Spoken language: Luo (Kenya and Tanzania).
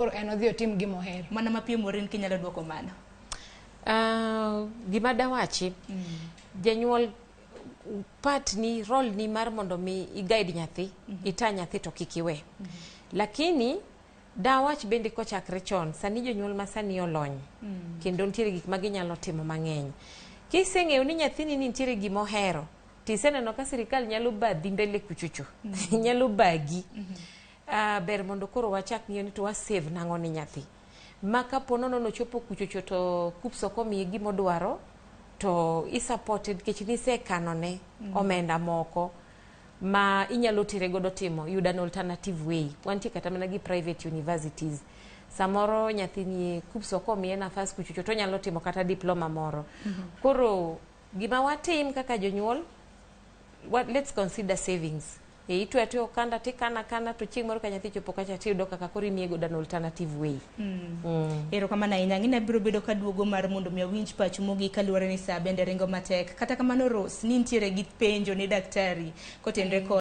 Koro en odhi otim gima ohero. Mana mapiyo Maureen kinyalo duoko mano. Gima dawachi, janyuol part ni role ni mar mondo mi i-guide nyathi, ita nyathi to kik iwe. Lakini dawach bende kochakre chon, sani jonyuol ma sani olony kendo nitiere gik ma ginyalo timo mang'eny. Kiseng'eyo ni nyathini ni nitiere gima ohero, tiseneno ka sirikal nyalo badhi mbele kuchocho, nyalo bagi. Ber mondo koro wachak ng'iyo ni to wa save nang'o ni nyathi. Ma kapo nono nochopo kuchocho to KUCCPS ok omiye gimodwaro, to i support nikech nisekanone omenda moko ma inyalo tere godo timo yudo an alternative way. Wantie kata mana gi private universities. Samoro nyathini KUCCPS ok omiye nafas kuchocho to onyalo timo kata diploma moro. Koro gima watim kaka jonyuol, let's consider savings. E itwe atweya okanda tikana akana to chieng' moro ka nyathi chopo kacha tiyudo kaka koro imiye godo an alternative way. Erokamano ahinya. Ng'ina biro bedo ka duogo mar mondo mi awinj pachu mogik kaluwore ni saa bende ringo matek. Kata kamano Rose, ni nitiere gi penjo ne daktari kotenre kod